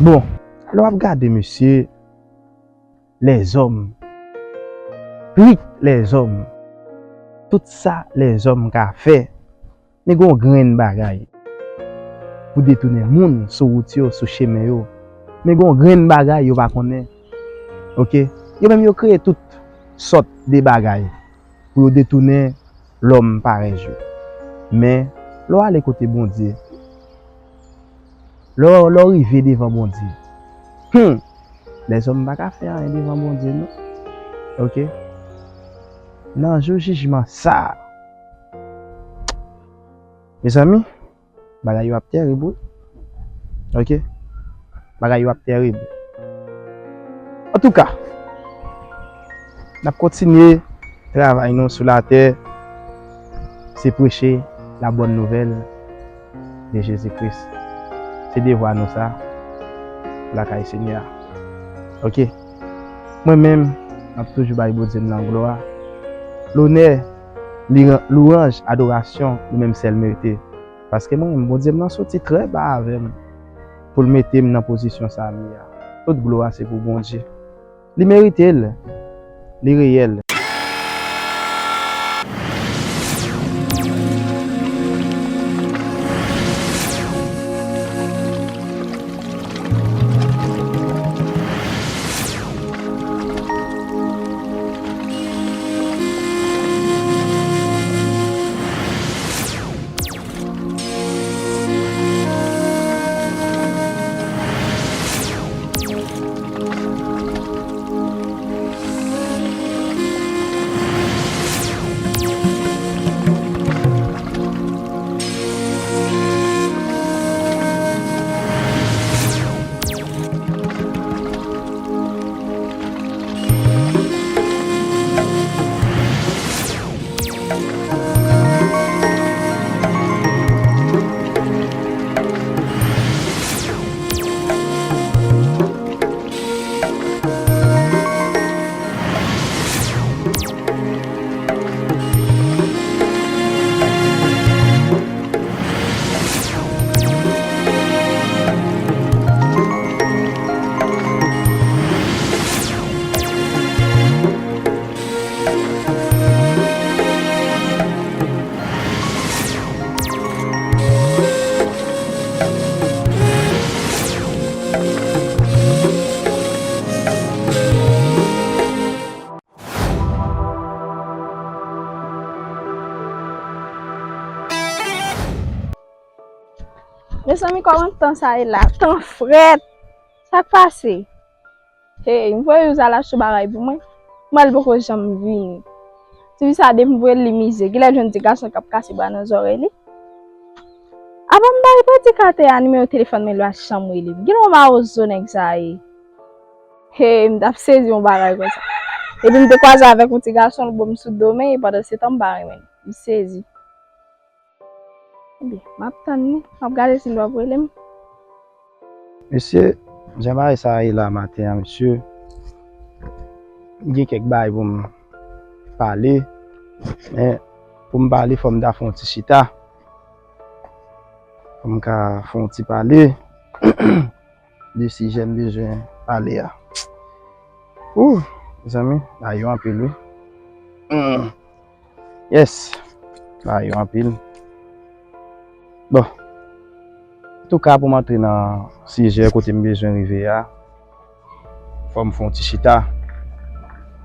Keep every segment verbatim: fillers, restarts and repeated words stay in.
Bon, lè w ap gade mesye, lèzòm, trik lèzòm, tout sa lèzòm ka fè, men gen yon grenn bagay pou detounen moun sou wout yo, sou chemen yo. Men gen yon grenn bagay yo pa konnen. Oke? Yo menm yo kreye tout sòt de bagay pou yo detounen lòm parèy yo. Men, lè w ale kote Bondye, lè w, lè w rive devan Bondye, hmm, lèzòm pa ka fè anyen devan Bondye, non. Oke? Nan jou jijman sa a, mezanmi, bagay yo ap tèrib, wi. Oke? Bagay yo ap tèrib. Antouka, n ap kontinye travay nou sou latè, se preche la bòn nouvèl de Jezi Kris. Se devwa nou sa, lakay Senyè a. Oke? Mwen menm, m ap toujou bay Bondye m nan glwa, lonè, li-, lwanj, adorasyon, li menm sèl merite. Paske mwen menm, Bondye m nan soti trè ba avè m pou l mete m nan pozisyon sa a m ye a. Tout glwa se pou Bondye. Li merite l. Li reyèl. Mezanmi, kòman tan sa ye la? Tan frèt! Sa k pase? Hey, m voye Youza al achte bagay pou mwen. Mwen, li poko janm vini. Tifi sa, depi m voye l, li mize. Genlè l jwenn ti gason k ap kase bra nan zòrèy li. Apa m ba li predikatè a nimewo telefòn mwen, li pa janm rele m. Genlè yon mawozo nèg sa ye. Hey, m t ap sezi yon bagay konsa. Epi m te kwaze avèk yon ti gason, l bo m sou do, men pandan se tan m pa renmen l. M sezi. Ebyen, m ap tann li, m ap gade si l p ap rele m. Mesye, jan bagay sa a ye la maten an, mesye, m gen kèk bagay pou m pale, men pou m pale, fò m ta fè yon ti chita. Fò m ka fè yon ti pale de sijè m bezwen pale a. Ooh, mezanmi, bagay yo anpil, wi. Hmm. Yes, bagay yo anpil. Bon, antouka, pou m antre nan sijè kote m bezwen rive a, fò m fè yon ti chita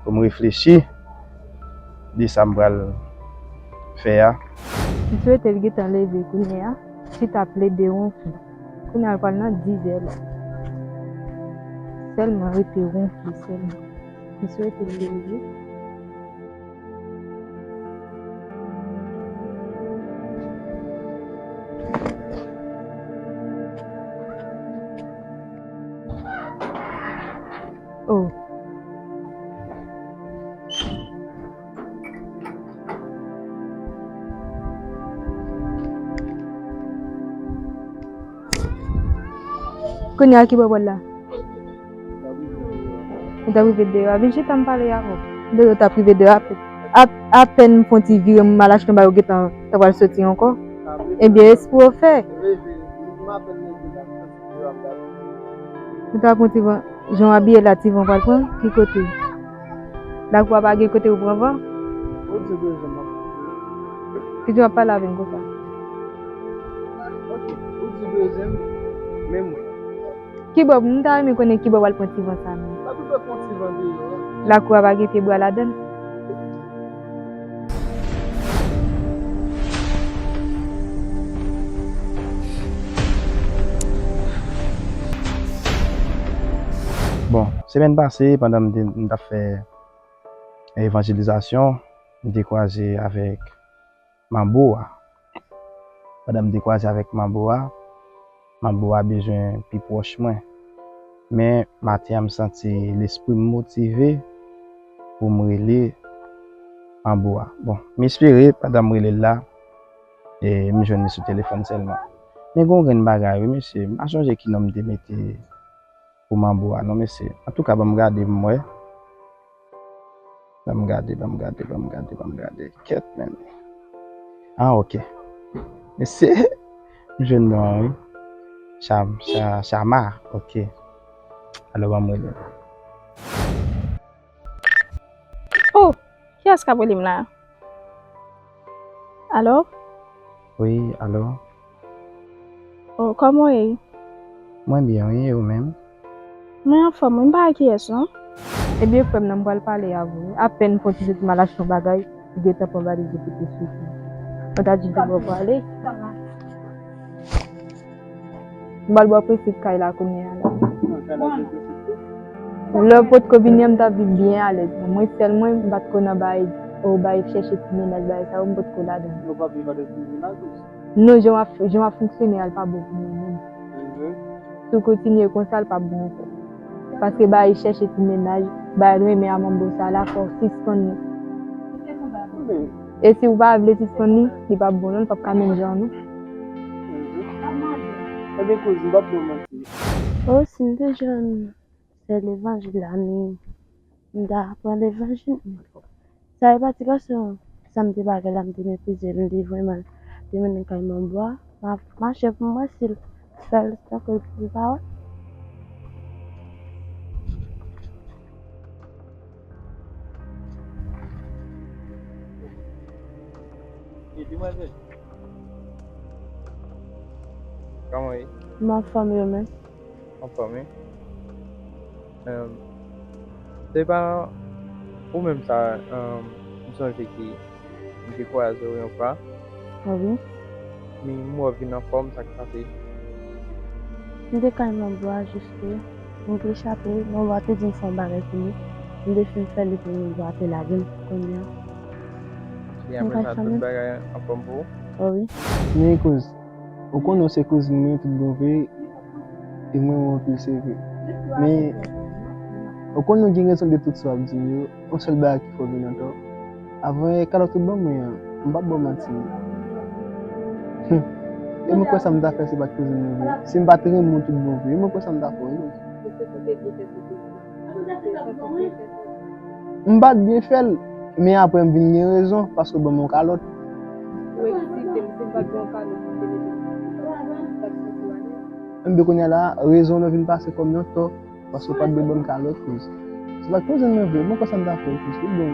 pou m reflechi de sa m pral fè a. M swete l gentan leve kounye a, chita plede wonfle. Kounye a l pral nan dizè la. Sèlman rete wonfle sèlman. M swete l leve. Oh. Kounye a ki bò w pral la? Ou t ap rive deyò a. Vin chita m pale avè w. M te di w t ap rive deyò a. Apèn m fè yon ti vire, m al achte yon bagay, ou gentan ta pral soti ankò. Ebyen, espre w fè. Ou ta pran ti van, jan w abiye la, ti van pral pran, ki kote? Lakou a pa gen kote pou pran van? Ou di bezwen m ap. Ki jan w ap pale avè m konsa? Ok, ou di bezwen m, men mwen. Kibò, m ta renmen konnen kibò w al pran ti van sa menm. Lakou a pa gen pyebwa ladan l. Bon, semèn pase, pandan m te, m t ap fè evanjelizasyon, m te kwaze avèk Manbo a. Pandan m te kwaze avèk Manbo a, Manbo a bezwen pi pwòch mwen. Men, maten an, m santi lespri m motive pou m rele Manbo a. Bon, m espere, pandan m rele l la, e m jwenn li sou telefòn sèlman. Men gon grenn bagay, wi, mesye. M pa sonje ki non m te mete pou Manbo a, non, mesye. Antouka, ban m gade pou m wè. Ban m gade, ban m gade, ban m gade, ban m gade. Kèt, men. Ah, ok. Mesye, m jwenn non an, wi. Cham, cha, Chama, ok. Alò, ban m rele. Oh, kiyès k ap rele m la? Alo? Wi, alo? Oh, kòman w ye? Mwen byen, wi, e ou menm? Mwen anfòm, wi, m pa wè kiyès, non. Ebyen, frè m nan, m pral pale avè w, wi. Apèn m fè yon ti soti m al achte yon bagay, li gentan pran valiz li pou te soti. Mwen ta di l te ba w pou ale. M pral ba w prensip kay la kounye a la. Lè w potko vini an, m t ap viv byen alèz. Mwen sèl mwen, m pa t ko nan bay, o bay chèche ti mennaj, bay sa yo, m potko ladan. Ou p ap viv alèz nan mennaj ou? Non, jan w ap, jan w ap fonksyone a, l pa bon pou mwen menm. Si w kontinye konsa, l p ap bon ankò. Paske bay chèche ti mennaj, bay renmen a manbo sa la, fò w sispann li. E si w pa vle sispann li, li p ap bon non, li p ap ka menm jan an non. Ebyen kouz, m p ap ba w manti. O, si m te jwenn sè levanjil la, men m ta pran levanjil. Sa e pa ti gason sa m te pa gen la, m te meprize l, m te vrèman te mennen l kay manbo a. M ap mache pou m wè si l fè l tankou l pa wè. Hey, demwazèl. Kòman w ye? M anfòm, e ou menm? Anfòm, wi. Em, se pa ou menm sa, em, m sonje ki m te kwaze w yon fwa. A wi. Men m wè w vin anfòm, sa k pase? M te kay manbo a, jiske m te chape, manbo a te di m fè yon bagay pou li. M te fin fè li pou manbo a te lage m kounye a. E apre sa, tout bagay anfòm pou ou? O wi. Men kouz, ou konnen w se kouzin mwen tout bon vre, e mwen renmen w anpil se vre. Men, ou konnen w gen rezon de tout sa w ap di m yo, yon sèl bagay ki fè w vin anfòm. Avan yè kalòt ou ban mwen an, m p ap ba w manti. Hum. E mwen kwè sa m ta fè se pa t kouzin mwen vre. Si m pa t renmen w tout bon vre, e mwen kwè sa m ta fè w vre. M pa t byen fè l, men apre m vin gen rezon, paske w ban m yon kalòt. Ou eksite m, si m pa t ba w yon kalòt, ou te mete m t ap santi m alèz. Enben kounye a la, rezon w lan vin pase kòm yon tò, paske w pa t dwe ban m kalòt, kouz. Se pa t kouzin mwen vre, mwen kwè sa m ta fè w, kouz, li bon.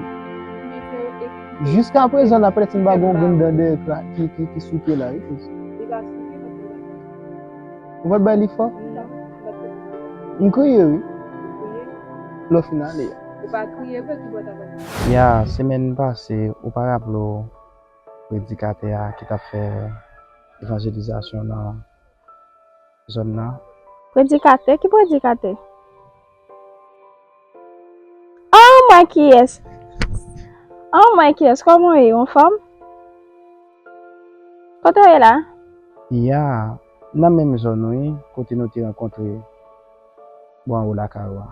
Jiskaprezan la, petèt si m pa gen yon grenn dan dèyè ki, ki, ki souke la, wi, kouz. Ou pa t bay li fò? M kriye, wi. Lè w fin ale a. Ou pa kriye vre, ki bò w t ap ale? Ya, semèn pase, ou pa raple w predikatè a ki t ap fè evanjelizasyon nan zòn nan? Predikatè? Ki predikatè? Oh, m wè kiyès. Oh, m wè kiyès. Kòman w ye? Ou anfòm? Kote w ye la? Ya, nan menm zòn wi, kote nou te rankontre bò anwo lakay ou a.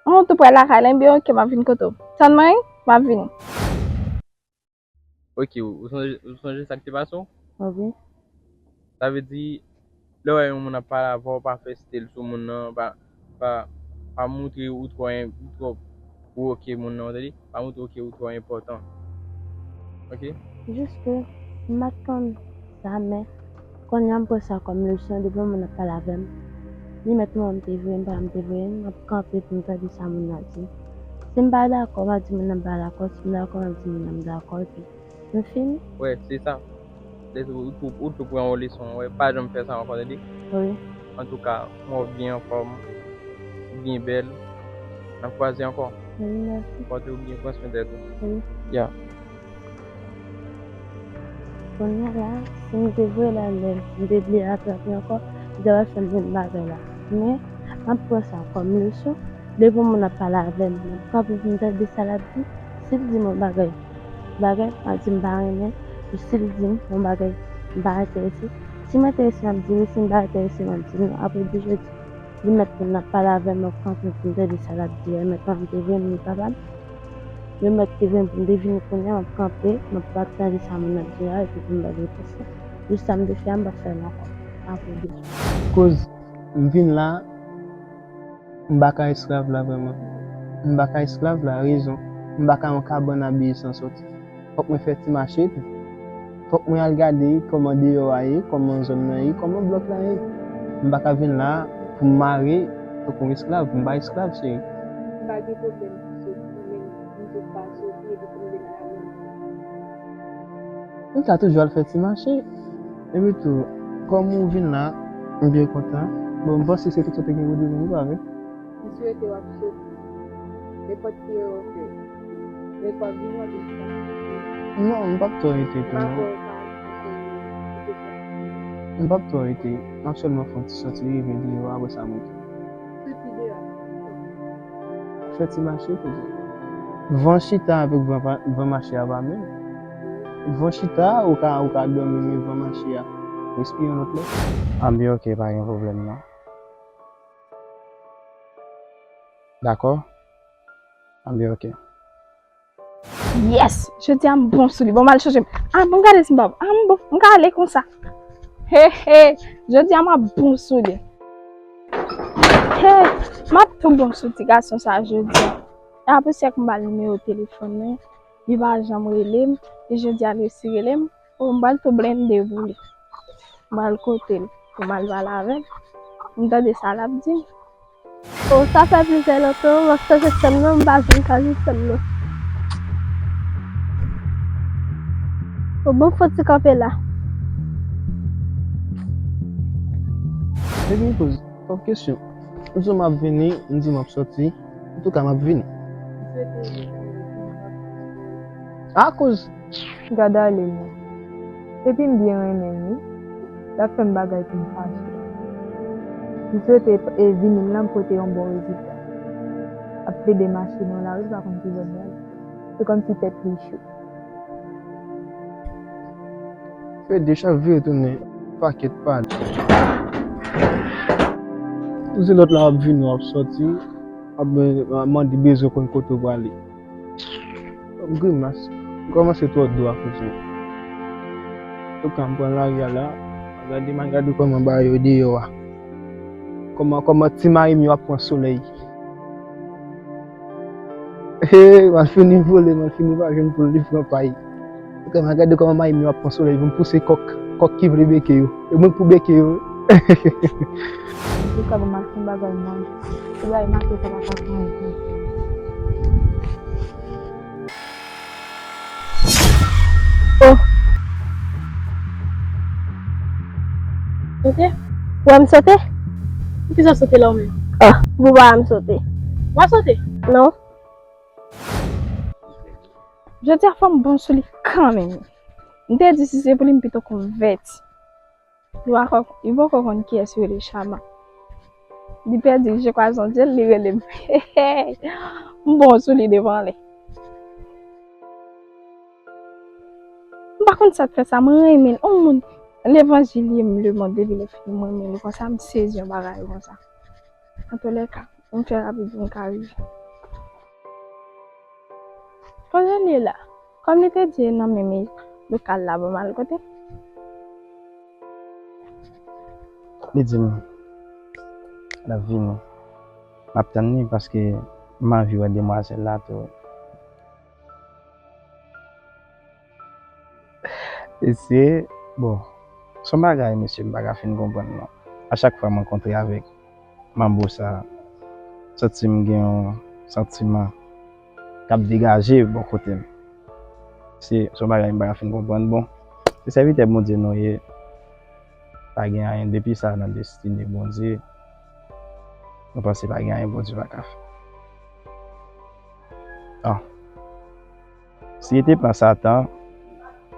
Ou tou prè lakay la, ebyen oke, m ap vin kote w. Tann mwen wi, m ap vini. Oke, ou sonje, ou sonje sa k te pase w? Wi. Sa vle di, lè w wè yon moun ap pale avè w, pa fè stèl sou moun nan, pa, pa, pa montre ou twò, ou twò, ou oke moun nan, w tande? Pa montre oke ou twò enpòtan. Oke? Jis ke m pa t konn sa, men kounye a m pran sa kòm leson, depi yon moun ap pale avè m, Li mèt mwen, m te voye m, pa m te voye m, m ap kanpe pou m tande sa moun nan di. Si m pa dakò, m ap di moun nan m pa dakò, si m dakò, m ap di moun nan m dakò, epi nou fini. Wè, se sa. Lè ou tou, ou tou pran yon leson, wè, pa janm fè sa ankò, tande? Wi. Antouka, m wè w byen anfòm, ou byen bèl. N ap kwaze ankò. Wi, mèsi. Pòte w byen, pran swen tèt ou. Wi. Ya. Kounye a la, si m te voye l ale, m te bliye atrape ankò, li ta pral fè m menm bagay la. Men, m ap pran sa kòm leson. Depi yon moun ap pale avè m, m ap kanpe pou m tande sa l ap di. Si l di m yon bagay, bagay, m ap di m pa renmen. E si l di m yon bagay, m pa enterese. Si m enterese, m ap di wi. Si m pa enterese, m ap di non. Apre de jodi, li mèt moun nan ap pale avè m, m ap kanpe pou m tande sa l ap di a. Mentnan, m te vin, li pa pale. Yo mèt te vin pou m te vini kounye a, m ap kanpe, m ap, m ap tande sa moun nan ap di a, epi pou m ba l repons lan. Jis sa m te fè a, m p ap fè l ankò. Apre de. Koz m vin la, m pa ka esklav la vrèman. M pa ka esklav la, rezon. M pa ka yon kabann abiye san sòti. Fòk mwen fè ti mache tou. Fòk mwen al gade kòman deyò a ye, kòman zòn nan ye, kòman blòk la ye. M pa ka vin la pou m mare tankou yon esklav. M pa esklav, cheri. M pa gen pwoblèm pou soti, men m di w pa soti epi pou m vin la menm. M ka toujou al fè ti mache. Epi tou, kòm ou vin la, m byen kontan. Bon, m panse se tout sa w te gen pou di pou nou, pa vre? M swete w ap soti. Nenpòt ki erè w fè. Men fò w vini w ap esklav. Non, m p ap twò rete tou, non. M p ap twò rete. M ap sèlman fè yon ti sòti, rive deyò, apre sa m rete. Soti deyò. Fè ti mache, kouzin. Van chita avèk van pa, van mache a pa menm. Van chita, ou ka, ou ka dòmi, men van mache a, respire yon lòt lè. An byen, oke, pa gen pwoblèm, non. Dakò? An byen, oke. Yes! Jodi a m bon sou li. Bon, m al chanje m. Ah, bon, gade si m pa bon. Ah, m bon. M ka ale konsa. He, he. Jodi a m ap bon sou li. He, m ap tou bon sou ti gason sa jodi a. E apre syèk m ba l nimewo telefòn mwen. Li pa janm rele m. E jodi a l resi rele m. Oh, m pral tou blende pou li. M pral kote l pou m al pale avè l. M tande sa l ap di m. Oh, sa fè plizyè lontan, m ap chèche sè m nan, m pa jwenn chèche sè m nan. Oh, bon, fò ti kanpe la. Ebyen, poze kòk kesyon. Ou di w m ap vini, m di m ap sòti. Antouka, m ap vini. Akoz? Gad ale l non. Epi m byen renmen l wi. L ap fè m bagay pou m fache. M swete e vini m nan pote yon bon rezilta. Ap plede mache nan lari, l pa konn ki bò l prale. Se kòmsi tèt li cho. Fè de chak vire tounen, pakèt pale. Ou di lòt la w ap vini, w ap sòti, w ap mande bezwen konn kote w prale. Grimas, ou kòmanse twò dou a kouzin. Antouka, m pran lari a la, gade, m al gade kòman bagay yo deyò a. Kòman, kòman ti mari m yo ap pran solèy. He, m al fini vole, m al fini pa jwenn poul li pran pay. Antouka, m al gade kòman mari m yo ap pran solèy pou m pouse kòk, kòk ki vle beke yo. E mwen k pou beke yo. Antouka, ban m al fè yon bagay manje. Yon bagay maten sa pa ka fè anyen. Oh. Sote? Ou wè m sote? Poukisa w sote la ou menm? Ah, pou pa m sote. W ap sote? Non. Jodi a fò m bon sou li kanmenm. M te di si se pou li m pito konvèti. Li poko, li poko konn kiyès yo rele Chama. Li pèdi, je crois en Dieu, li rele m. M bon sou li devan li. M pa konn sa k fè sa, mwen renmen l. On moun, levanjil ye m, lemonn, depi lè fini, mwen renmen l konsa, m sezi yon bagay konsa. Antolèka, m fè rapid pou m ka rive. Kote l ye la? Kòm li te di nan menm lokal la, bon, m al kote l. Li di m l ap vini. M ap tann li paske m anvi wè demwazèl la tou. Mesye, bon, se yon bagay, mesye, m pa ka fin konprann, non. A chak fwa m rankontre avèk manbo sa, santi m gen yon santiman k ap degaje bò kote m. Se, se yon bagay m pa ka fin konprann. Bon, se sèvitè Bondye nou ye, pa gen anyen depi sa nan destine Bondye. Nou panse pa gen anyen Bondye pa ka fè. Ah. Si li te plan Satan,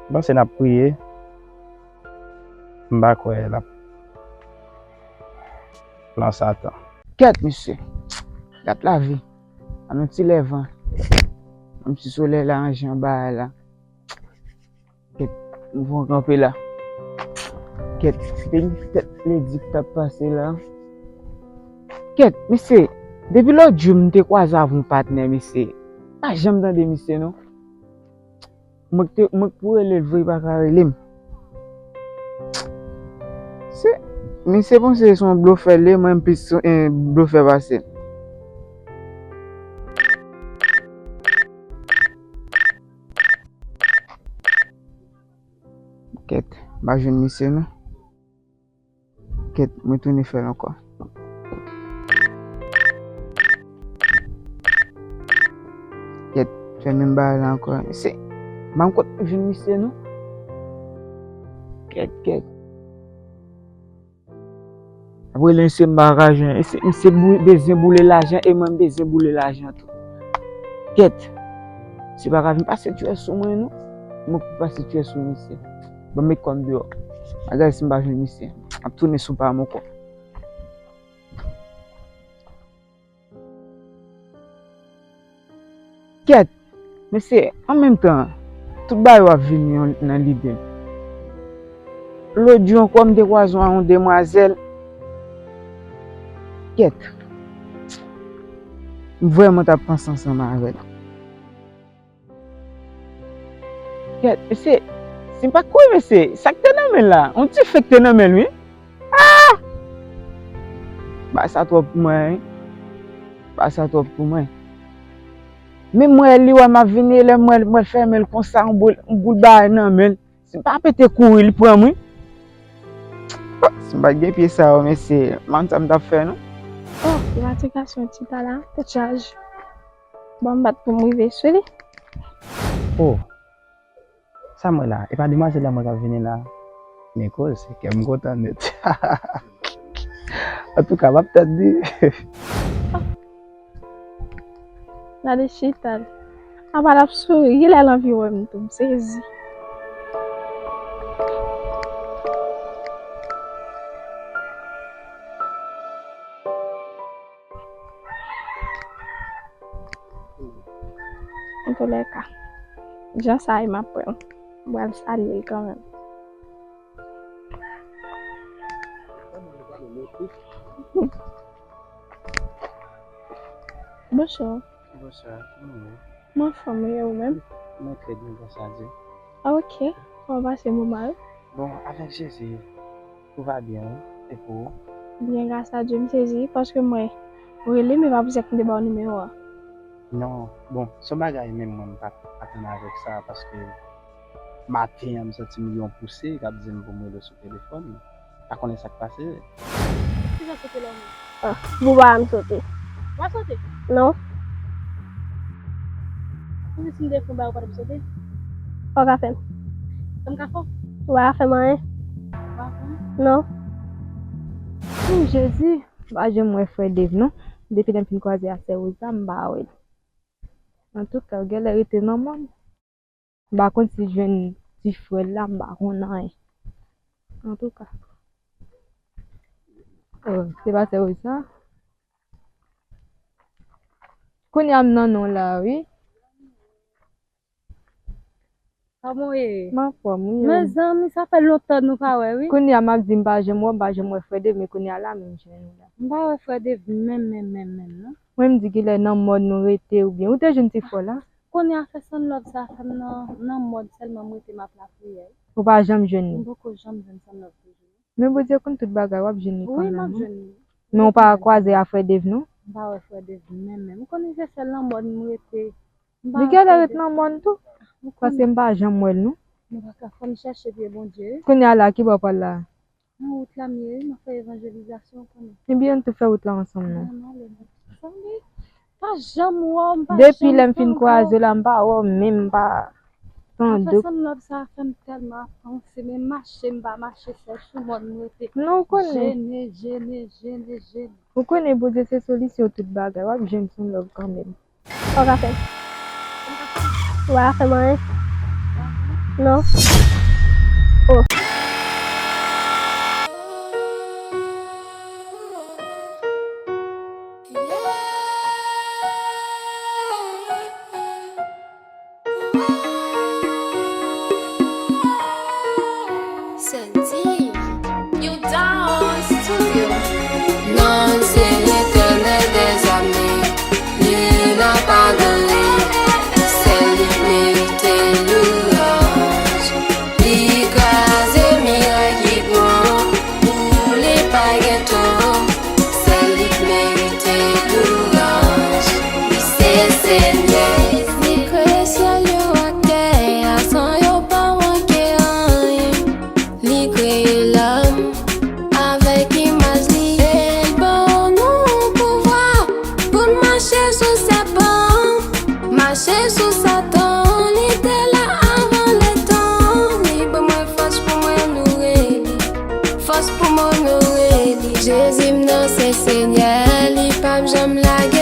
m panse n ap priye. M pa kwè l ap plan Satan. Kèt, mesye. Gad lavi. An nou ti lè van. Menm si solèy la ranje anba a la. Kèt, nou van kanpe la. Kèt, se te yon tèt ledi k t ap pase la. Kèt, mesye, depi lòt jou m te kwaze avè yon patnè, mesye. Pa janm tande misye, non. Mwen k te, mwen k pou rele l vre, li pa ka rele m. Se, misye panse se yon blofè l ye, mwen m plis, eh, blofè pase l. Kèt, m pa jwenn misye non. Kèt, mwen tounen fè l ankò. Kèt, fè menm bagay la ankò. Se, m pa konn kot m jwenn misye non. Kèt, kèt. Apre lè se m pa ka jwenn, se, se bou-, bezwen boule lajan e mwen m bezwen boule lajan tou. Kèt. Se pa ka vin pase tchwè sou mwen non. Mwen pou pase tchwè sou misye. Ban m met kò m deyò. Bagay si m pa jwenn misye. M ap tounen sou pa m ankò. Kèt, mesye, an menm tan, tout bagay yo ap vini yon, nan lide m. Lòt jou ankò, m te kwaze yon demwazèl. Kèt, m vrèman t ap panse ansanm avè l. Kèt, mesye, si m pa kouri, mesye, sa k te nan men l la? Yon dife k te nan men l, wi. Ah! Bagay sa twòp pou mwen, wi. Bagay sa twòp pou mwen. Men mwen li wè m ap vini, lè mwen, mwen fèmen l konsa, yon boul, yon boul bagay nan men l. Si m pa pete kouri, li pran m, wi. Si m pa t gen pye sa yo, mesye, m pa konn sa m t ap fè, non. Oh, se pa ti gason ti tala, tèt chaje. Bon, m bat pou m rive sou li. Oh, sa m wè la? E pa demwazèl la mwen k ap vini la? Men koze, kè m kontan nèt. Antouka, m ap tann li. Gade chita l. Apa l ap souri, lè l anvi wè m tou, m sezi. Antoulèka, jan sa ye m ap pran l. M pral salye l kanmenm. Bonswa. Bonswa, kòman w ye? Mwen anfòm, wi, e ou menm? Mwen trè byen, gras a Dye. Ah, ok. Kòman w pase moman yo? Bon, avèk Jezi, tout va byen, wi. E pou ou? Byen, gras a Dye, m sezi, paske mwen rele, men pa pou sa m te ba w nimewo a. Non, bon, se yon bagay menm mwen m pa t atann avèk sa, paske maten an, m santi m gen yon pouse k ap di m pou m rele w sou telefòn. Pa konnen sa k pase. Kijan sote la menm? Ah, bouba a m sote. W ap sote? Non. Ou di si m te fè w bagay ou pa t ap sote? Sa w ka fè m? Sa m ka fè w? Ou pa ka fè m anyen. Ou pa ka fè m? Non. Hum, Jezi, m pa janm wè frè Dave non. Depi lè m fin kwaze a sè Rosa, m pa wè l. Antouka, ou genlè rete nan mòn. M pa konn si l jwenn ti frè l la, m pa konn anyen. Antouka. Oh, se pa sè Rosa. Kounye a m nan non la, wi. Kòman w ye? M anfòm, wi. Mezanmi, sa fè lontan nou pa wè, wi. Kounye a m ap di m pa janm wè w, m pa janm wè frè Dave, men kounye a la menm m jwenn ou la. M pa wè frè Dave menm, menm, menm, menm, non. Mwen m di kilè nan mòn nou rete oubyen ou te jwenn ti frè w la? Kounye a fè send love sa fè m nan, nan mòn sèlman m rete m ap lapriyè. Ou pa janm jwenn li? M poko janm jwenn send love toujou. Men Bondye konn tout bagay, w ap jwenn li kanmenm, wi. Wi, m ap jwenn li. Men ou pa kwaze a frè Dave non? M pa wè frè Dave menm, menm. Ou konnen se sèl nan mòn m rete. M pa wè frè Dave. Li genlè ret nan mòn tou. Ou konnen. Paske m pa janm wè l non. Nou pa ka fò n chèche pye Bondye, wi. Kounye a la, ki bò w pral la? Nan wout la m ye wi, m ap fè evanjelizasyon kanmenm. Ebyen, ann tou fè wout la ansanm non. Mwen ale mwen. Sanble, m pa janm wè w, m pa janm tann w. Depi lè m fin kwaze w la, m pa wè w menm, m pa tande w. Afè sann lòb sa fè m tèlman ap panse, men mache m pa mache sèl sou mòn m rete. Non, ou konnen. Jene, jene, jene, jene. Ou konnen Bondye se solisyon tout bagay, w ap jwenn sann lòb kanmenm. Ou ka fè l. Ou pa ka fè m anyen. Non. Oh. Santi. You down studio. Non, se Letènèl dèzame, li n ap adore, sèl li merite louwanj. Li kraze miray ki pran, boule pa gen tan, sèl li merite louwanj. Li se Senyè. Li kreye syèl yo ak tè a san yo pa manke anyen. Li kreye lòm avèk imaj li. E l ban nou pouvwa pou n mache sou sèpan, mache sou Satan. Li te la avan letan. Li ban mwen fòs pou mwen loure li, fòs pou m onore li. Jezi m nan se Senyè, li p ap janm lage.